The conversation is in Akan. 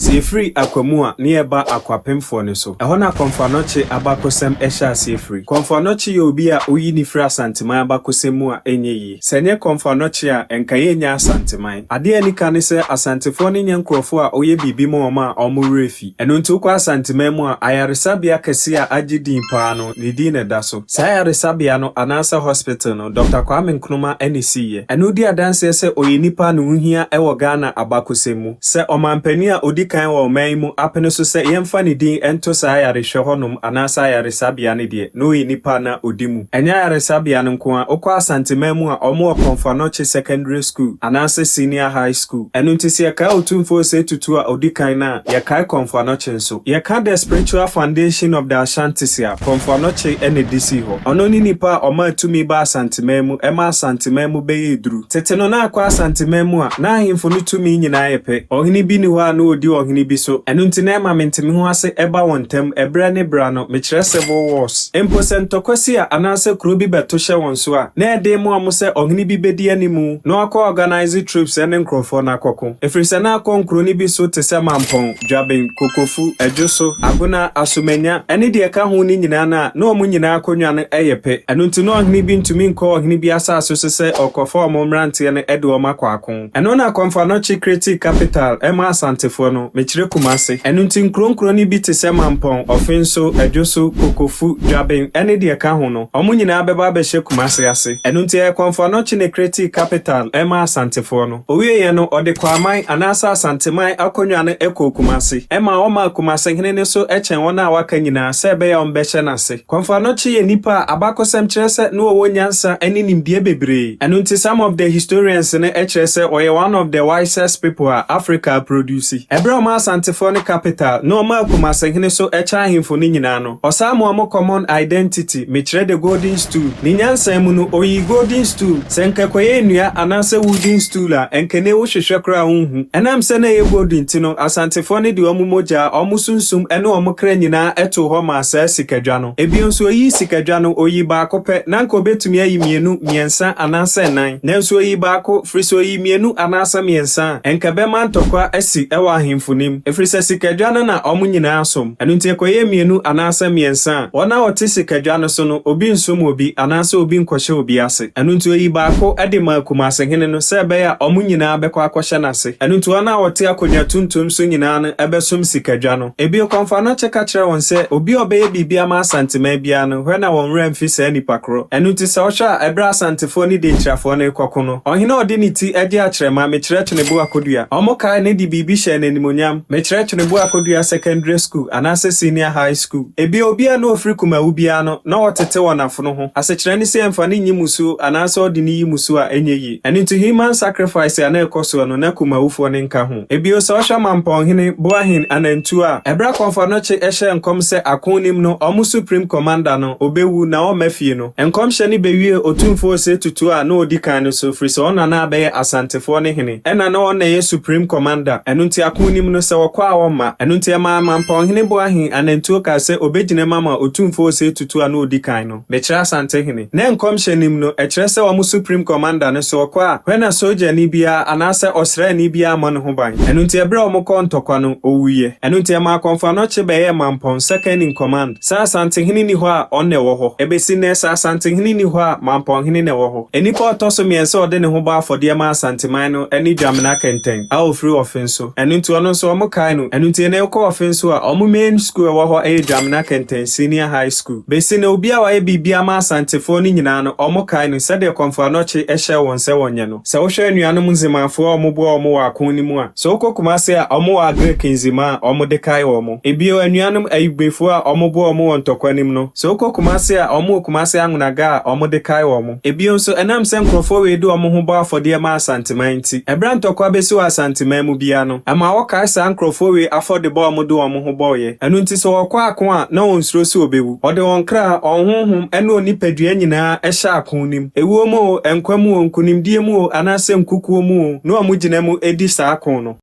Sɛ yɛfiri Akwamu a, na yɛreba Akuapemfoɔ no so. Ɛhɔ na Kɔmfo Anɔkye abakɔsɛm hyɛ aseɛ firi. Kɔmfo Anɔkye yɛ obi a woyi no firi Asanteman abakɔsɛm mu a ɛnyɛ yie. Sɛ ɛnyɛ Kɔmfo Anɔkye a, ɛnka yɛnnya Asanteman. Adeɛ a ɛni ka ne sɛ Asantefoɔ no nyɛ nkurɔfoɔ a woyɛ biribi ma wɔn a wɔn werɛ fi. Ɛno nti wokɔ Asanteman mu a, ayaresabea kɛseɛ a agye din paa no, ne din na ɛda so. Saa ayaresabea no anaasɛ hospital no, Dr. Kwame Nkrumah na ɛsiiɛ. Ɛno di adanseɛ sɛ ɔyɛ nipa a ne ho hia wɔ Ghana abakɔsɛm mu. Sɛ ɔmanpanin a odi kan wɔ ɔman yi mu apene so sɛ yɛmfa ne din nto saa ayarehwɛ hɔnom anaasɛ ayaresabea no deɛ, na ɔyɛ nipa na odi mu. Ɛnyɛ ayaresabea no nko ara, wokɔ Asanteman mu a wɔwɔ Kɔmfo Anɔkye Secondary School anaasɛ Senior High School. Ɛno nti sɛ yɛkae Otumfoɔ Osei Tutu a odi kan no a, yɛkae Kɔmfo Anɔkye nso. Yɛka The Spiritual Foundation of the Ashantis a, Kɔmfo Anɔkye na ɛdi sii hɔ. Ɔno ne nipa a ɔmaa tumi baa Asanteman mu, ɛmaa Asanteman mu bɛyɛɛ duru. Tete no na akɔ Asanteman mu a, na ahemfo no tumi nyinaa yɛ pɛ. Ɔhene bi nni hɔ a na ɔdi ɔhene bi so. Ɛno nti na ɛma mente-me-ho-ase ba wɔn ntam ɛberɛ ne berɛ ano, mekyerɛ civil wars. Mpo sɛ ntɔkwa si a anaasɛ kuro bi bɛto hyɛ wɔn so a, na ɛyɛ den ma wɔn sɛ ɔhene bi bɛdi animu na wakɔ organise troops ne nkurɔfoɔ no akɔko. Ɛfiri sɛ na akɔ nkuro no bi so te sɛ Mampɔn, Dwaben, Kokofu, Adwoso, Agona, Asomanya, ne deɛ ɛka ho no nyinaa no a, na wɔn nyinaa akonnwa no yɛ pɛ. Ɛno nti na ɔhene bi ntumi nkɔ ɔhene bi asase so sɛ ɔrekɔfa wɔn mmeranteɛ no de wɔn akɔ ako. Ɛno na Kɔmfo Anɔkye createe capital maa Asantefoɔ no, mekyerɛ Kumase. Ɛno nti nkuro nkuro no bi te sɛ Mampɔn, Ɔfenso, Adwoso, Kokofu, Dwaben, ne deɛ ɛka ho no, wɔn nyinaa bɛba abɛhyɛ Kumase ase. Ɛno nti ɛyɛ Kɔmfo Anɔkye na ecreatee capital maa Asantefoɔ no. Owieɛ no, ɔde Kwaman anaasɛ Asanteman akonnwa no kɔɔ Kumase. Ɛmaa wɔmaa Kumasehene no so kyɛn wɔn a wɔaka nyinaa sɛ ɛbɛyɛ a wɔbɛhyɛ n'ase. Kɔmfo Anɔkye yɛ nipa a abakɔsɛm kyerɛ sɛ na ɔwɔ nyansa ne nimdeɛ bebree. Ɛno nti some of the historians no kyerɛ sɛ ɔyɛ one of the wisest people a Africa aproduce. Ɛberɛ a ɔmaa Asantefoɔ no capital na ɔmaa Kumasehene so kyɛn ahemfo no nyinaa no, ɔsan maa wɔn common identity, mekyerɛ the golden stool. Ne nyansa mu no, ɔyii golden stool. Sɛ nka ɛkɔyɛ nnua anaasɛ wooden stool a, ɛnka nnɛ wohwehwɛ koraa a wonhu. Ɛnam sɛ na ɛyɛ golden nti no, Asantefoɔ no de wɔn mogya, wɔn sunsum ne wɔn kra nyinaa too hɔ maa saa sikadwa no. Ebio nso, oyii sikadwa no, oyii baako pɛ. Na anka obetumi ayi mmienu, mmiɛnsa, anaasɛ nnan. Nanso oyii baako, firi sɛ oyii mmienu anaasɛ mmiɛnsa a, anka ɛbɛma ntɔkwa asi wɔ ahemfo no mu, ɛfiri sɛ sikadwa no na wɔn nyinaa som. Ɛno nti ɛkɔyɛɛ mmienu anaasɛ mmiɛnsa a, wɔn a wɔte sikadwa no so no, obi nsom obi anaasɛ obi nkɔhyɛ obi ase. Ɛno nti oyii baako de maa Kumasehene no sɛ ɛbɛyɛ a wɔn nyinaa bɛkɔ akɔhyɛ n'ase. Ɛno nti wɔn a wɔte akonnwa tuntum so nyinaa no bɛsom sikadwa no. Ebio, Kɔmfo Anokye ka kyerɛɛ wɔn sɛ, obi a ɔbɛyɛ biribi ama Asanteman biara no, hwɛ na wɔn werɛ amfi saa nipa korɔ. Ɛno nti sɛ wohwɛ a, ɛberɛ a Asantefoɔ ne Denkyirafoɔ no rekɔko no, ɔhene a ɔde ne ti gye akyerɛma, mekyerɛ Tweneboa Kodua, wɔkae no de biribi hyɛɛ no animuonyam, mekyerɛ Tweneboa Kodua Secondary School anaasɛ Senior High School. Ebio, obi a na ɔfiri Kumawu biara no, na wɔtete wɔn afono ho. Asekyerɛ ne sɛ ɛmfa no nyi mmusuo anaasɛ ɔde no yi mmusuo a ɛnyɛ yie. Ɛno nti human sacrifice a na ɛkɔ soɔ no, na Kumawufoɔ no nka ho. Ebio, sɛ wohwɛ Mampɔnhene, Boahen, Anantuo a, ɛberɛ a Kɔmfo Anokye hyɛɛ nkɔm sɛ ako nim no, wɔn Supreme Commander no, ɔbɛwu na ɔmma fie no, nkɔmhyɛ no bɛwiee Otumfoɔ Osei Tutu a na ɔdi kan no so, firi sɛ ɔno na na abɛyɛ Asantefoɔ no hene, ɛna na ɔno na ɛyɛ Supreme Commander. Ɛno nti ako nim no, sɛ wɔkɔ a wɔmma. Ɛno nti ɛmaa Mampɔnhene Boahen Anantuo kaa sɛ ɔbɛgyina mu ama Otumfoɔ Osei Tutu a na ɔdi kan no. Mekyerɛ Asantehene. Ne nkɔmhyɛ no mu no, ɛkyerɛ sɛ wɔn Supreme Commander no, sɛ ɔkɔ a, hwɛ na sogyani biara anaasɛ ɔsraani biara mmɔ ne ho ban. Ɛno nti ɛberɛ a wɔkɔɔ ntɔkwa no, ɔwuiɛ. Ɛno nti ɛmaa Kɔmfo Anokye bɛyɛɛ Mampɔn second in command. Sɛ Asantehene nni hɔ a, ɔno na ɛwɔ hɔ. Ɛbɛsi nnɛ, sɛ Asantehene nni hɔ a, Mampɔnhene na ɛwɔ hɔ. Nnipa a ɔtɔ so mmiɛnsa a ɔde ne ho bɔɔ afɔdeɛ maa Asanteman no ne Dwamena Kɛntɛn a ɔfiri Ɔfenso. Ɛno nti ɔno nso wɔkae no. Ɛno nti ɛnnɛ wokɔ Ɔfenso a, wɔn main school a ɛwɔ hɔ yɛ Dwamena Kɛntɛn Senior High School. Besi nnɛ, obi a wayɛ biribi ama Asantefoɔ no nyinaa no, wɔkae no sɛdeɛ Kɔmfo Anokye hyɛɛ wɔn sɛ wɔnyɛ no. Sɛ wohwɛ anuanom Nzemafoɔ a wɔboa wɔn wɔ ako no mu a, sɛ wokɔ Kumase a, wɔwɔ Agric Nzema a wɔde kae wɔn. Ebio, anuanom Ayigbefoɔ a wɔboa wɔn wɔ ntɔkwa no mu no, sɛ wokɔ Kumase a, wɔwɔ Kumase Anwonaga a wɔde kae wɔn. Ebio nso, ɛnam sɛ nkurɔfoɔ wei de wɔn ho bɔ afɔdeɛ ma Asanteman nti, ɛberɛ a ntɔkwa bɛsi wɔ Asanteman mu biara no, ɛma wɔkae saa nkurɔfoɔ wei afɔdebɔ a wɔde wɔn ho bɔeɛ. Ɛno nti sɛ wɔkɔ ako a, na wɔnsuro sɛ wɔbɛwu. Wɔde wɔn kra, wɔn honhom, ne wɔn nipadua nyinaa hyɛ ako no mu. Ewuo mu oo, nkwa mu oo, nkonimdie mu oo, anaasɛ nkukuo mu oo, na wɔgyina mu di saa ko no.